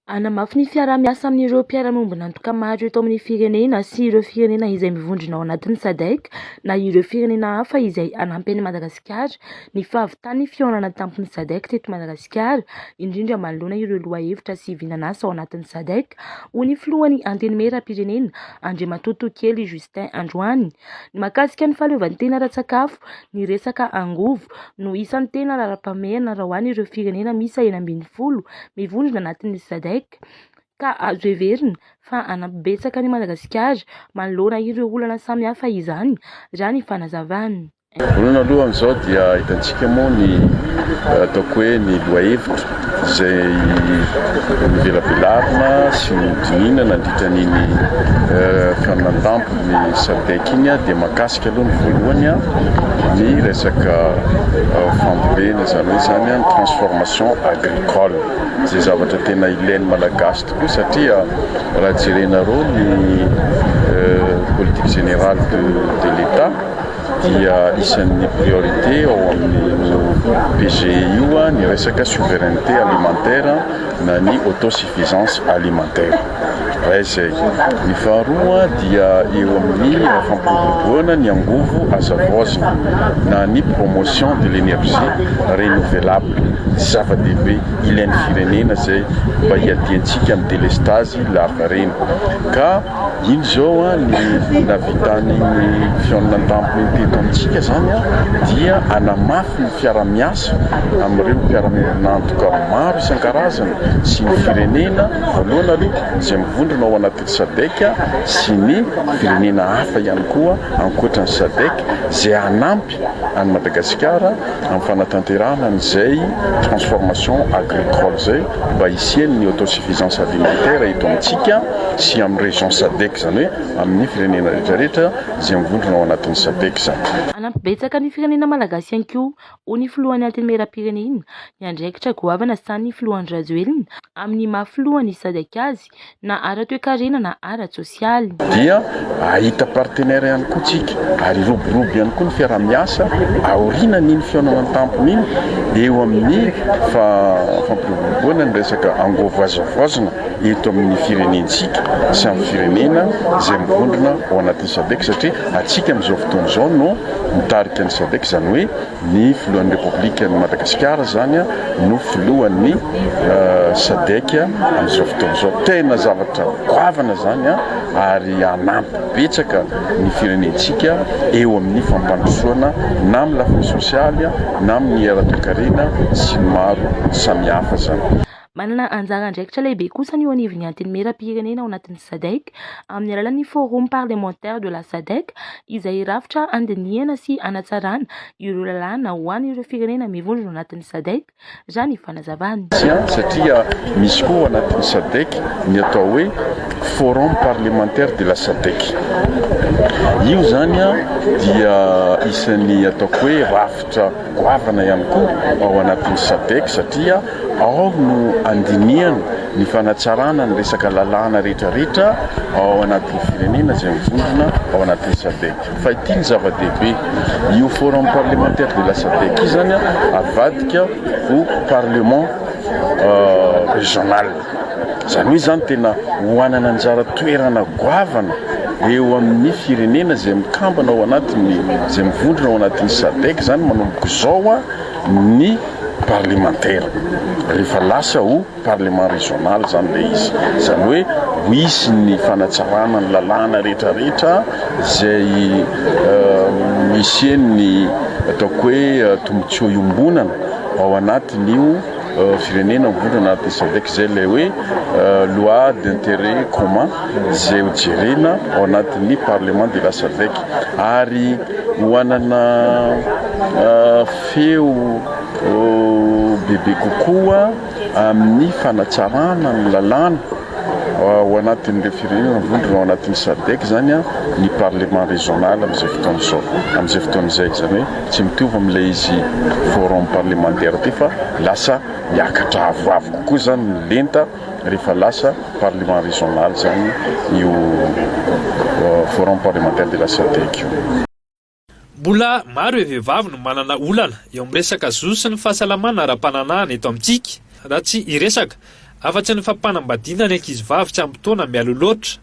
Hanamafy ny fiaraha-miasa amin'ireo mpiara-miombon'antoka maro eto amin'ny firenena sy ireo firenena izay mivondrona ao anatin'ny Sadc na ireo firenena hafa izay hanampy an'i Madagasikara ny fahavitan'ny fihaonana tampon'ny Sadc teto Madagasikara, indrindra manoloana ireo lohahevitra sy vinan'asa ao anatin'ny Sadc, hoy ny filohan'ny Antenimierampirenena, Andriamatoa Tokely Justin androany. Ny mahakasika ny fahaleovantena ara-tsakafo, ny resaka angovo no isan'ny tena laharam-pahamehana raha ho an'ireo firenena miisa 16 mivondrona anatin'ny Sadc ka azo heverina fa hanampy betsaka an'i Madagasikara manoloana ireo olana samihafa izany, raha ny fanazavany. Voalohany aloha amin'izao dia hitantsika moa ny ataoko hoe ny lohahevitra izay novelabelarina sy nodinihina nandritra an'iny fihaonantampon'ny Sadec iny dia mahakasika aloha ny voalohany ny resaka fambolena izany hoe izany ny transformation agricole izay zavatra tena ilain'ny Malagasy tokoa satria raha jerenareo ny politique générale de de l'Etat dia isan'ny priorité ao amin'io PGE io ny resaka souveraineté alimentaire na ny autosuffisance alimentaire. Iray izay. Ny faharoa dia eo amin'ny fampiroboroboana ny angovo azo havaozina na ny promotion de l'énergie renouvelable. Zava-dehibe ilain'ny firenena izay mba hiadiantsika amin'ny delestazy lavareny. Ka iny izao ny nahavitan'iny fihaonana an-tampony iny teto amintsika izany dia hanamafy ny fiaraha-miasa amin'ireo mpiara-miombon'antoka maro isan-karazany sy ny firenena voalohany aloha izay mivondrona ao anatin'ny Sadec sy ny firenena hafa ihany koa ankoatra ny Sadec izay hanampy an'i Madagasikara amin'ny fanatanterahana an'izay transformation agricole izay mba hisian'ny autosuffisance alimentaire eto amintsika sy amin'ny région Sadec izany hoe amin'ny firenena rehetra rehetra izay mivondrona ao anatin'ny Sadec izany. Hanampy betsaka ny firenena malagasy ihany koa hoy ny filohan'ny Antenimierampirenena, ny andraikitra goavana sahanin'ny filoha Andry Rajoelina amin'ny maha filohan'ny Sadc azy, na ara-toekarena na ara-tsosialy. Dia hahita partenaire ihany koa tsika ary hiroborobo ihany koa ny fiaraha-miasa aorianan'iny fihaonana an-tampony iny eo amin'ny fampiroboroboana ny resaka angovo azo havaozina eto amin'ny firenentsika sy amin'ny firenena izay mivondrona ao anatin'ny Sadc satria antsika amin'izao fotoana izao no mitarika ny Sadec, izany hoe ny filohan'ny Repoblikan'i Madagasikara izany no filohan'ny Sadec amin'izao fotoana izao. Tena zavatra goavana izany ary hanampy betsaka ny firenentsika eo amin'ny fampandrosoana na amin'ny lafiny sosialy na amin'ny ara-toekarena sy ny maro samihafa izany. Manana anjara andraikitra lehibe kosa ny eo anivon'ny Antenimierampirenena ao anatin'ny Sadec amin'ny alalan'ny Forum parlementaire de la Sadec izay rafitra handinihana sy hanatsarana ireo lalàna ho an'ireo firenena mivondrona ao anatin'ny Sadec, raha ny fanazavany. Tsia, satria misy koa ao anatin'ny Sadec ny atao hoe Forum parlementaire de la Sadec. Io izany dia isan'ny ataoko hoe rafitra goavana ihany koa ao anatin'ny Sadec satria ao no andinihana ny fanatsarana ny resaka lalàna rehetra rehetra ao anatin'ny firenena izay mivondrona ao anatin'ny Sadec. Fa ity ny zava-dehibe, io forum parlementaire de la Sadec io zany avadika ho parlement régional. Izany hoe izany tena ho hanana anjara toerana goavana eo amin'ny firenena izay mikambana ao anatin'ny, izay mivondrona ao anatin'ny Sadec izany manomboka izao ny parlemantera rehefa lasa ho parlement régional izany ilay izy. Izany hoe ho hisy ny fanatsarana ny lalàna rehetra rehetra izay hisian'ny ataoko hoe tombontsoa iombonana ao anatin'io firenena mivondrona anatin'ny Sadec izay ilay hoe loi d'intérêt commun izay ho jerena ao anatin'ny parlement de la Sadec ary ho hanana feo bebe kokoa amin'ny fanatsarana ny lalàna ao anatin'ireo firenena mivondrona ao anatin'ny Sadec izany ny parlement régional amin'izay fotoana izao, amin'izay fotoana izay, izany hoe tsy mitovy amin'ilay izy forum parlementaire ity fa lasa miakatra avoavo kokoa izany ny lenta rehefa lasa parlement régional izany io forum parlementaire de la Sadec io. Mbola maro ireo vehivavy no manana olana eo amin'ny resaka zo sy ny fahasalamana ara-pananahana eto amintsika, raha tsy hiresaka. afa-tsy ny fampanambadiana ny ankizivavy tsy ampy taona mialoha loatra.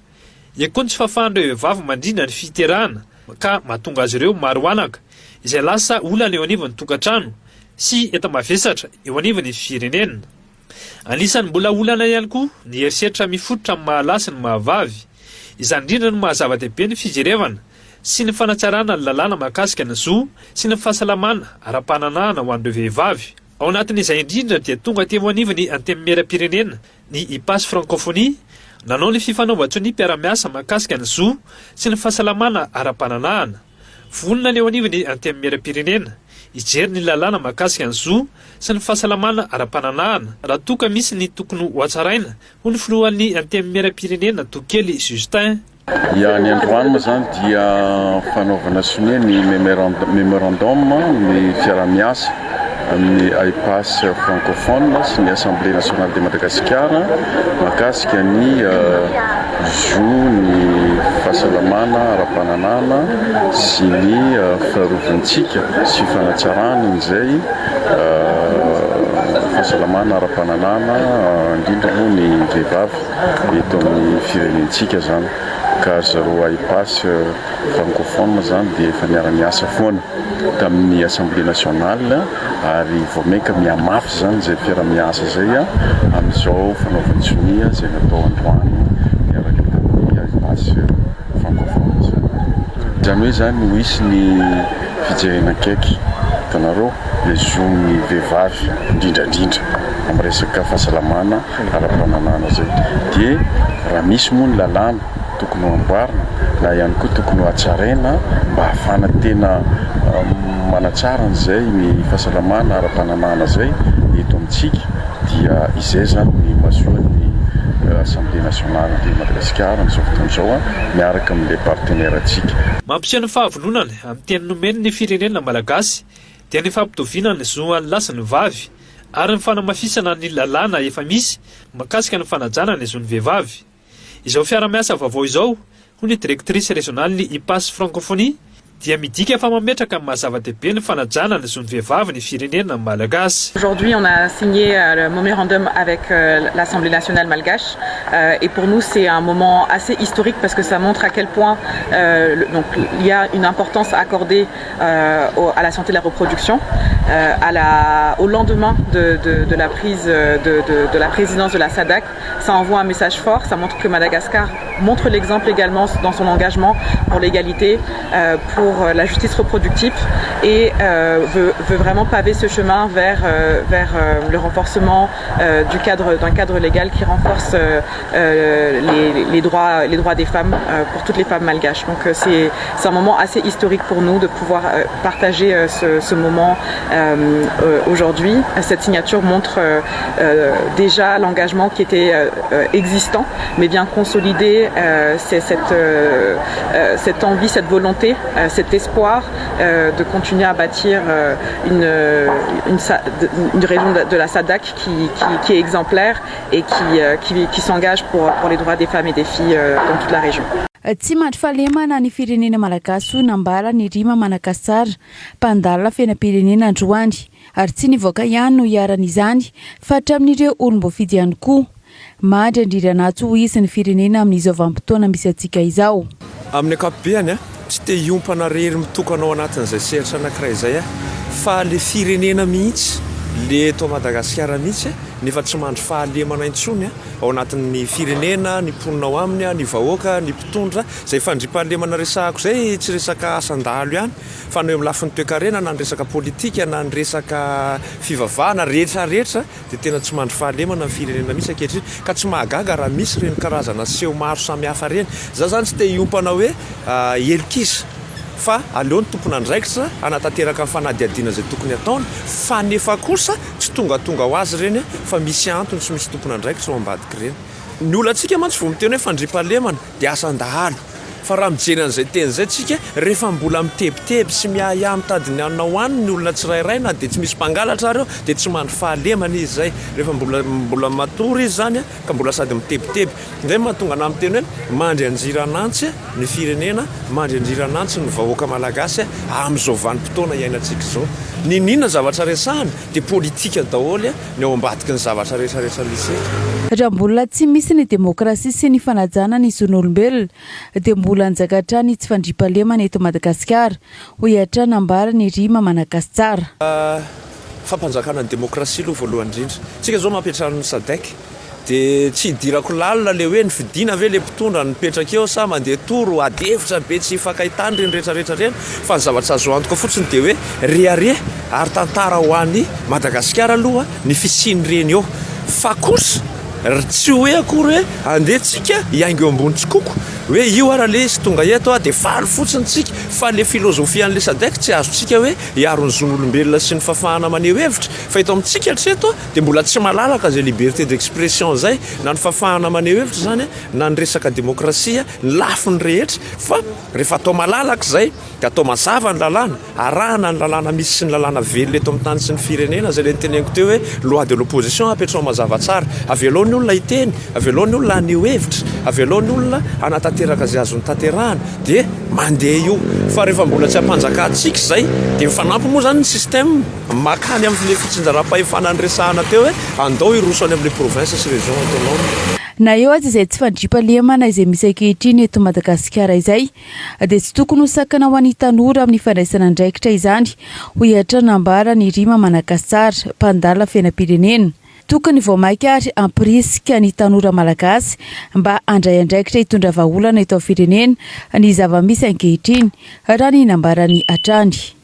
Eo koa ny tsy fahafahan'ireo vehivavy mandrindra ny fiterahana ka mahatonga azy ireo maro anaka, izay lasa olana eo anivon'ny tokantrano sy enta-mavesatra eo anivon'ny firenena. Anisan'ny mbola olana ihany koa ny herisetra mifototra amin'ny maha-lahy sy ny maha-vavy. Izany indrindra no maha-zava-dehibe ny fijerevana sy ny fanatsarana ny lalàna mahakasika ny zo sy ny fahasalamana ara-pananahana ho an'ireo vehivavy. Ao anatin'izay indrindra dia tonga teo anivon'ny Antenimierampirenena ny IPAS Francophonie nanao ny fifanaovan-tsonia mpiara-miasa mahakasika ny zo sy ny fahasalamana ara-pananahana. Vonona ny eo anivon'ny Antenimierampirenena hijery ny lalàna mahakasika ny zo sy ny fahasalamana ara-pananahana raha toa ka misy ny tokony hohatsaraina, hoy ny filohan'ny Antenimierampirenena Tokely Justin. Ya, ny androany moa izany dia fanaovana sonia ny memorandum ny fiaraha-miasa amin'ny AIPAS francophone sy ny Assemblée nationale de Madagascar mahakasika ny zo ny fahasalamana ara-pananana sy ny fiarovantsika sy fanatsarana an'izay fahasalamana ara-pananana indrindra moa ny vehivavy. eto amin'ny firenentsika zany ka ry zareo AIPAS francophone zany dia efa niara-niasa foana tamin'ny assemblée nationale ary vao mainka mihamafy zany izay fiara-miasa izay amin'izao fanaovan-tsonia izay natao androany niaraka tamin'ny AIPAS francophone zany. Izany hoe zany ho hisy ny fijerena akaiky hitanareo ny zon'ny vehivavy indrindra indrindra amin'ny resaka fahasalamana ara-pananahana izay dia raha misy moa ny lalàna tokony ho amboarina na ihany koa tokony ho hatsaraina mba hahafahana tena manatsara an'izay ny fahasalamana ara-pananahana izay eto amintsika dia izay izany ny imasoan'ny Assemblée nationale de Madagasikara amin'izao fotoana izao miaraka amin'ilay partenaire antsika. Mampiseho ny fahavononany amin'ny teny nomeny ny firenena malagasy dia ny fampitoviana ny zo an'ny lahy sy ny vavy ary ny fanamafisana ny lalàna efa misy mahakasika ny fanajana ny zon'ny vehivavy. Izao fiara-miasa vaovao izao, hoy ny Directrice Régionale-n'ny IPAS Francophonie, dia midika fa mametraka ny maha zava-dehibe ny fanajana ny zon'ny vehivavy ny firenena malagasy. Aujourd'hui on a signé le memorandum avec l'Assemblée nationale malgache et pour nous c'est un moment assez historique parce que ça montre à quel point donc il y a une importance accordée à la santé de la reproduction à la, au lendemain de, de, de la prise de, de, de la présidence de la SADC. Ça envoie un message fort, ça montre que Madagascar montre l'exemple également dans son engagement pour l'égalité, pour la justice reproductive et veut, veut vraiment paver ce chemin vers, vers le renforcement du cadre, d'un cadre légal qui renforce les, les, droits, les droits des femmes pour toutes les femmes malgaches. Donc c'est un moment assez historique pour nous de pouvoir partager ce, ce moment aujourd'hui. Cette signature montre déjà l'engagement qui était existant, mais vient consolider cette, cette envie, cette volonté, cet espoir de continuer à bâtir une, une, une région de la SADC qui, qui, qui est exemplaire et qui, qui, qui s'engage pour, pour les droits des femmes et des filles dans toute la région. Tsy mandry fahalemana ny firenena malagasy, nambara ny Rima Manakasara mpandalina fiainam-pirenena androany, ary tsy ny vahoaka ihany no iharan'izany fa hatramin'ireo olom-boafidy ihany koa. Mandry andriranatso ho izy ny firenena amin'izao vanim-potoana misy antsika izao. Amin'ny ankapobeany a, tsy te hiompana rery mitokana ao anatin'izay sehatra anankiray izay a, fa le firenena mihitsy, le eto Madagasikara mihitsy, nefa tsy mandry fahalemana intsony ao anatin'ny firenena, ny mponina ao aminy, ny vahoaka, ny mpitondra. Izay fandriampahalemana resahako izay tsy resaka asan-dahalo ihany fa na eo amin'ny lafiny toekarena na ny resaka politika na ny resaka fivavahana rehetrarehetra dia tena tsy mandry fahalemana ny firenena misy ankehitriny, ka tsy mahagaga raha misy ireny karazana seho maro samihafa ireny. Za zany tsy te hiompana hoe helok'iza fa aleo ny tompon'andraikitra hanatanteraka ny fanadihadiana izay tokony hataony, fa nefa kosa tsy tongatonga ho azy ireny fa misy antony sy misy tompon'andraikitra ao ambadik'ireny. Ny olantsika mantsy vao miteny hoe fandriampahalemana dia asan-dahalo. Fa raha mijery an'izay teny izay tsika, rehefa mbola mitebiteby sy miahiahy mitady ny hanina hohaniny ny olona tsirairay na dia tsy misy mpangalatra ary eo dia tsy mandry fahalemana izy izay. Rehefa mbola mbola matory izy izany ka mbola sady mitebiteby. Izay no mahatonga anah miteny hoe mandry anjiran'antsy ny firenena, mandry andriran'antsy ny vahoaka malagasy amin'izao vanim-potoana iainantsika izao. N'inon'inona zavatra resahana dia politika daholo ny ao ambadiky ny zavatra rehetra rehetra misy eto. Raha mbola tsy misy ny demokrasia sy ny fanajana ny zon'olombelona dia mbola hanjaka hatrany ny tsy fandriampahalemana eto Madagasikara, hoy hatrany nambaran'i Rima Manakasitsara. Fampanjakana ny demokrasia aloha voalohany indrindra. Tsika zao mampiantrano ny Sadec dia tsy hidirako lalina le hoe nifidiana ve le mpitondra nipetraka eo sa mandeha toro, ady hevitra be tsy hifankahitana ireny rehetra rehetra ireny fa ny zavatra azo antoka fotsiny dia hoe rehareha ary tantara ho an'i Madagasikara aloha ny fisian'ireny eo fa kosa tsy hoe akory hoe andeha tsika hiainga eo ambony tsikoko hoe io ara le izy tonga eto dia faly fotsiny tsika fa le filozofia an'le Sadec tsy azontsika hoe hiaro ny zon'olombelona sy ny fahafahana maneho hevitra fa eto amintsika hatreto dia mbola tsy malalaka izay liberté d'expression izay na ny fahafahana maneho hevitra izany na ny resaka demokrasia ny lafiny rehetra fa rehefa atao malalaka izay dia atao mazava ny lalàna, arahana ny lalàna misy sy ny lalàna velona eto amin'ny tany sy ny firenena izay ilay noteneniko teo hoe loi de l'opposition apetraho mazava tsara, avelao ny olona hiteny, avelao ny olona haneho hevitra, avelao ny olona hanatanteraka izay azony tanterahana dia mandeha io fa rehefa mbola tsy ampanjakantsika izay dia mifanampy moa izany ny système. Makany amin'ilay fitsinjaram-pahefana niresahana teo hoe andao hiroso any amin'ilay province sy région autonome. Na eo aza izay tsy fandriampahalemana izay misy ankehitriny eto Madagasikara izay dia tsy tokony ho sakana ho an'ny tanora amin'ny fandraisana andraikitra izany, hoy hatrany nambaran'i Rima Manakasara, mpandala fiainam-pirenena. Tokony vao mainka ary hampirisika ny tanora malagasy mba handray andraikitra hitondra vahaolana eto amin'ny firenena ny zava-misy ankehitriny, raha ny nambarany hatrany.